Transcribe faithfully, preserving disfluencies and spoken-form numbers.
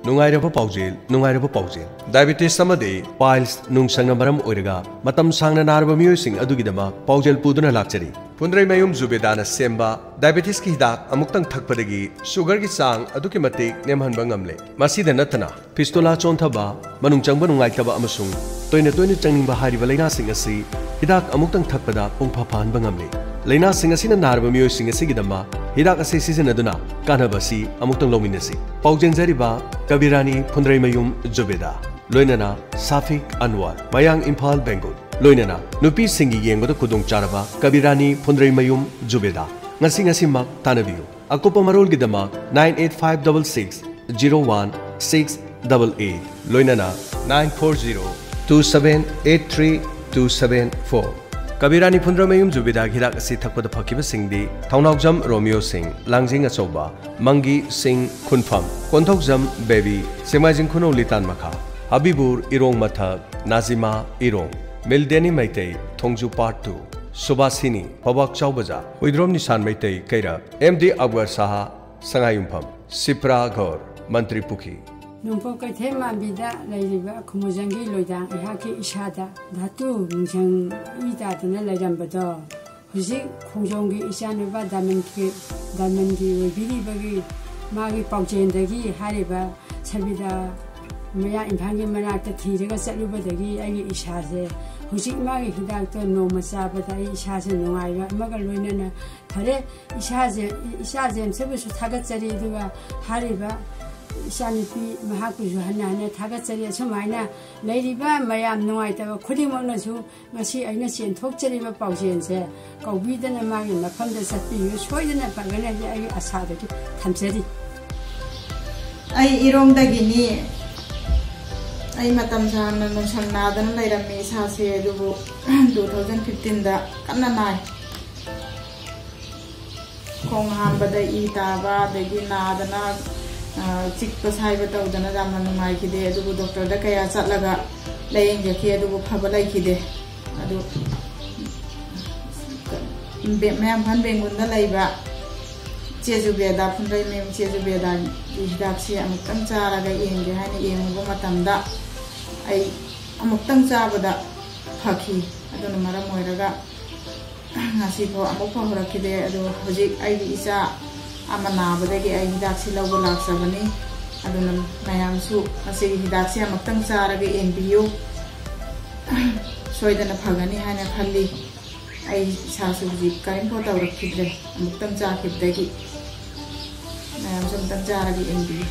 ꯅꯨꯡꯉꯥꯏꯔꯕ ꯄꯥꯎꯖꯦꯜ, ꯅꯨꯡꯉꯥꯏꯔꯕ ꯄꯥꯎꯖꯦꯜ꯫ ꯗꯥꯏꯕꯦꯇꯤꯁ ꯑꯃꯗꯤ ꯄꯥꯏꯜꯁ ꯅꯨꯡꯁꯪꯅ ꯃꯔꯝ ꯑꯣꯏꯔꯒ ꯃꯇꯝ ꯁꯥꯡꯅ ꯅꯥꯔꯕ ꯃꯤꯑꯣꯏꯁꯤꯡ ꯑꯗꯨꯒꯤꯗꯃꯛ ꯄꯥꯎꯖꯦꯜ ꯄꯨꯗꯨꯅ ꯂꯥꯛꯆꯔꯤ꯫ ꯐꯨꯟꯗ꯭ꯔꯩꯃꯌꯨꯝ ꯖꯨꯕꯦꯗꯥꯅ ꯁꯦꯝꯕ ꯗꯥꯏꯕꯦꯇꯤꯁꯀꯤ ꯍꯤꯗꯥꯛ ꯑꯃꯨꯛꯇꯪ ꯊꯛꯄꯗꯒꯤ ꯁꯨꯒꯔꯒꯤ ꯆꯥꯡ ꯑꯗꯨꯛꯀꯤ ꯃꯇꯤꯛ ꯅꯦꯝꯍꯟꯕ ꯉꯝꯂꯦ꯫ ꯃꯁꯤꯗ ꯅꯠꯇꯅ, ꯐꯤꯁꯇꯣꯂꯥ ꯆꯣꯟꯊꯕ, ꯃꯅꯨꯡ ꯆꯪꯕ ꯅꯨꯡꯉꯥꯏꯇꯕ ꯑꯃꯁꯨꯡ ꯇꯣꯏꯅ ꯇꯣꯏꯅ ꯆꯪꯅꯤꯡꯕ ꯍꯥꯏꯔꯤꯕ ꯂꯥꯏꯅꯥꯁꯤꯡ ꯑꯁꯤ ꯍꯤꯗꯥꯛ ꯑꯃꯨꯛꯇꯪ ꯊꯛꯄꯗ ꯄꯨꯡꯐꯥ ꯐꯍꯟꯕ ꯉꯝꯂꯤ꯫ ꯂꯥꯏꯅꯥꯁꯤꯡ ꯑꯁꯤꯅ ꯅꯥꯔꯕ ꯃꯤꯑꯣꯏꯁꯤꯡ ꯑꯁꯤꯒꯤꯗꯃꯛ ꯍꯤꯗꯥꯛ ꯑꯁꯤ ꯁꯤꯖꯤꯟꯅꯗꯨꯅ ꯀꯥꯟꯅꯕ ꯑꯁꯤ ꯑꯃꯨꯛꯇꯪ ꯂꯧꯃꯤꯟꯅꯁꯤ꯫ ꯄꯥꯎꯖꯦꯟꯖꯔꯤꯕ ꯀꯕꯤꯔꯥꯅꯤ ꯐꯨꯟꯗ꯭ꯔꯩꯃꯌꯨꯝ ꯖꯨꯕꯦꯗꯥ, ꯂꯣꯏꯅꯅ ꯁꯥꯐꯤꯛ ꯑꯟꯋꯔ, ꯃꯌꯥꯡ ꯏꯝꯐꯥꯜ ꯕꯦꯡꯒꯨꯜ, ꯂꯣꯏꯅꯅ ꯅꯨꯄꯤꯁꯤꯡꯒꯤ ꯌꯦꯡꯕꯗ ꯈꯨꯗꯣꯡꯆꯥꯔꯕ ꯀꯕꯤꯔꯥꯅꯤ ꯐꯨꯟꯗ꯭ꯔꯩꯃꯌꯨꯝ ꯖꯨꯕꯦꯗꯥ꯫ ꯉꯁꯤ ꯉꯁꯤꯃꯛ ꯇꯥꯟꯅꯕꯤꯌꯨ꯫ ꯑꯀꯨꯞꯄ ꯃꯔꯣꯜꯒꯤꯗꯃꯛ nine eight five double six zero one six double eight, ꯂꯣꯏꯅꯅ nine four zero two seven eight three two seven four꯫ ꯀꯕꯤꯔꯥꯅꯤ ꯐꯨꯟꯗ꯭ꯔꯩꯃꯌꯨꯝ ꯖꯨꯕꯦꯗꯥꯒꯤ ꯍꯤꯗꯥꯛ ꯑꯁꯤ ꯊꯛꯄꯗ ꯐꯈꯤꯕꯁꯤꯡꯗꯤ ꯊꯧꯅꯥꯎꯖꯝ ꯔꯣꯃꯤꯌꯣ ꯁꯤꯡ, ꯂꯥꯡꯖꯤꯡ ꯑꯆꯧꯕ, ꯃꯪꯒꯤ ꯁꯤꯡ ꯈꯨꯟꯐꯝ, ꯀꯣꯟꯊꯧꯖꯝ ꯕꯦꯕꯤ, ꯁꯦꯛꯃꯥꯏꯖꯤꯡ ꯈꯨꯅꯧ ꯂꯤꯇꯥꯟ ꯃꯈꯥ, ꯍꯕꯤꯕꯨꯔ ꯏꯔꯣꯡ ꯃꯊꯛ, ꯅꯥꯖꯤꯃꯥ ꯏꯔꯣꯡ, ꯃꯤꯜꯗꯦꯅꯤ ꯃꯩꯇꯩ, ꯊꯣꯡꯖꯨ ꯄꯥꯔꯠ ꯇꯨ, ꯁꯨꯕꯥꯁꯤꯅꯤ, ꯐꯧꯕꯥꯛ ꯆꯥꯎ ꯕꯖꯥꯔ, ꯍꯨꯏꯗ꯭ꯔꯣꯝ ꯅꯤꯁꯥꯟ ꯃꯩꯇꯩ ꯀꯩꯔꯛ, ꯑꯦꯝ ꯗꯤ ꯑꯛꯕꯔ ꯁꯥꯍꯥ, ꯁꯉꯥꯏꯌꯨꯝꯐꯝ, ꯁꯤꯄ꯭ꯔꯥ ꯘꯔ, ꯃꯟꯇ꯭ꯔꯤ ꯄꯨꯈ꯭ꯔꯤ꯫ ꯅꯣꯡꯄꯣꯛ ꯀꯩꯊꯦꯜ ꯃꯥꯟꯕꯤꯗ ꯂꯩꯔꯤꯕ ꯈꯨꯃꯨꯖꯪꯒꯤ ꯂꯣꯏꯗꯥꯡ ꯑꯩꯍꯥꯛꯀꯤ ꯏꯁꯥꯗ ꯙꯥꯇꯨ ꯅꯨꯡꯁꯪ ꯏ ꯇꯥꯗꯅ ꯂꯩꯔꯝꯕꯗꯣ, ꯍꯧꯖꯤꯛ ꯈꯣꯡꯖꯣꯝꯒꯤ ꯏꯆꯥꯅꯨꯄꯥ ꯗꯥꯏꯃꯟꯒꯤ, ꯗꯥꯏꯃꯟꯒꯤ ꯑꯣꯏꯕꯤꯔꯤꯕꯒꯤ ꯃꯥꯒꯤ ꯄꯥꯎꯖꯦꯜꯗꯒꯤ ꯍꯥꯏꯔꯤꯕ ꯁꯕꯤꯗꯥ ꯃꯌꯥ ꯏꯝꯐꯥꯜꯒꯤ ꯃꯅꯥꯛꯇ ꯊꯤꯔꯒ ꯆꯠꯂꯨꯕꯗꯒꯤ ꯑꯩꯒꯤ ꯏꯁꯥꯁꯦ ꯍꯧꯖꯤꯛ ꯃꯥꯒꯤ ꯍꯤꯗꯥꯛꯇꯣ ꯅꯣꯡꯃ ꯆꯥꯕꯗ ꯑꯩ ꯏꯁꯥꯁꯦ ꯅꯨꯡꯉꯥꯏꯕ ꯑꯃꯒ ꯂꯣꯏꯅꯅ ꯐꯔꯦ꯫ ꯏꯁꯥꯁꯦ, ꯏꯆꯥ ꯖꯦꯝꯁꯕꯨꯁꯨ ꯊꯥꯒꯠꯆꯔꯤ, ꯑꯗꯨꯒ ꯍꯥꯏꯔꯤꯕ ꯏꯆꯥꯅꯨꯄꯤ ꯃꯍꯥꯛꯄꯨꯁꯨ ꯍꯟꯅ ꯍꯟꯅ ꯊꯥꯒꯠꯆꯔꯤ꯫ ꯑꯁꯨꯃꯥꯏꯅ ꯂꯩꯔꯤꯕ ꯃꯌꯥꯝ ꯅꯨꯡꯉꯥꯏꯇꯕ ꯈꯨꯗꯤꯡꯃꯛꯅꯁꯨ ꯉꯁꯤ ꯑꯩꯅ ꯆꯦꯟꯊꯣꯛꯆꯔꯤꯕ ꯄꯥꯎꯖꯦꯜꯁꯦ ꯀꯧꯕꯤꯗꯅ ꯃꯥꯒꯤ ꯃꯐꯝꯗ ꯆꯠꯄꯤꯌꯨ, ꯁꯣꯏꯗꯅ ꯐꯒꯅꯤ ꯍꯥꯏꯕꯁꯦ ꯑꯩꯒꯤ ꯑꯁꯥꯗꯒꯤ ꯊꯝꯖꯔꯤ꯫ ꯑꯩ ꯏꯔꯣꯝꯗꯒꯤꯅꯤ꯫ ꯑꯩ ꯃꯇꯝ ꯁꯥꯡꯅ ꯅꯨꯡꯁꯪ ꯅꯥꯗꯅ ꯂꯩꯔꯝꯃꯤ ꯏꯁꯥꯁꯦ, ꯑꯗꯨꯕꯨ two thousand fifteen ꯗ ꯀꯟꯅ ꯅꯥꯏ꯫ ꯈꯣꯡ ꯍꯥꯝꯕꯗ ꯏ ꯇꯥꯕ, ꯑꯗꯒꯤ ꯅꯥꯗꯅ, ꯑ, ꯆꯤꯛꯄ ꯁꯥꯏꯕ ꯇꯧꯗꯅ ꯌꯥꯝꯅ ꯅꯨꯡꯉꯥꯏꯈꯤꯗꯦ꯫ ꯑꯗꯨꯕꯨ ꯗꯣꯛꯇꯔꯗ ꯀꯌꯥ ꯆꯠꯂꯒ ꯂꯥꯌꯦꯡꯖꯈꯤ, ꯑꯗꯨꯕꯨ ꯐꯕ ꯂꯩꯈꯤꯗꯦ꯫ ꯑꯗꯨ ꯕꯦ-, ꯃꯌꯥꯡ ꯏꯝꯐꯥꯜ ꯕꯦꯡꯒꯨꯜꯗ ꯂꯩꯕ ꯏꯆꯦ ꯖꯨꯕꯦꯗꯥ, ꯐꯨꯟꯗ꯭ꯔꯩꯃꯌꯨꯝ ꯏꯆꯦ ꯖꯨꯕꯦꯗꯥꯒꯤ ꯍꯤꯗꯥꯛꯁꯤ ꯑꯃꯨꯛꯇꯪ ꯆꯥꯔꯒ ꯌꯦꯡꯒꯦ ꯍꯥꯏꯅ ꯌꯦꯡꯉꯨꯕ ꯃꯇꯝꯗ ꯑꯩ ꯑꯃꯨꯛꯇꯪ ꯆꯥꯕꯗ ꯐꯈꯤ꯫ ꯑꯗꯨꯅ ꯃꯔꯝ ꯑꯣꯏꯔꯒ ꯉꯁꯤꯐꯥꯎ ꯑꯃꯨꯛ ꯐꯥꯎ ꯍꯧꯔꯛꯈꯤꯗꯦ꯫ ꯑꯗꯣ ꯍꯧꯖꯤꯛ ꯑꯩꯒꯤ ꯏꯆꯥ ꯑꯃ ꯅꯥꯕꯗꯒꯤ ꯑꯩ ꯍꯤꯗꯥꯛꯁꯤ ꯂꯧꯕ ꯂꯥꯛꯆꯕꯅꯤ꯫ ꯑꯗꯨꯅ ꯃꯌꯥꯝꯁꯨ ꯃꯁꯤꯒꯤ ꯍꯤꯗꯥꯛꯁꯤ ꯑꯃꯨꯛꯇꯪ ꯆꯥꯔꯒ ꯌꯦꯡꯕꯤꯌꯨ꯫ ꯁꯣꯏꯗꯅ ꯐꯒꯅꯤ ꯍꯥꯏꯅ ꯈꯜꯂꯤ꯫ ꯑꯩ ꯏꯁꯥꯁꯨ ꯍꯧꯖꯤꯛ ꯀꯔꯤꯝꯐꯥꯎ ꯇꯧꯔꯛꯈꯤꯗ꯭ꯔꯦ ꯑꯃꯨꯛꯇꯪ ꯆꯥꯈꯤꯕꯗꯒꯤ꯫ ꯃꯌꯥꯝꯁꯨ ꯑꯃꯨꯛꯇꯪ ꯆꯥꯔꯒ ꯌꯦꯡꯕꯤꯌꯨ꯫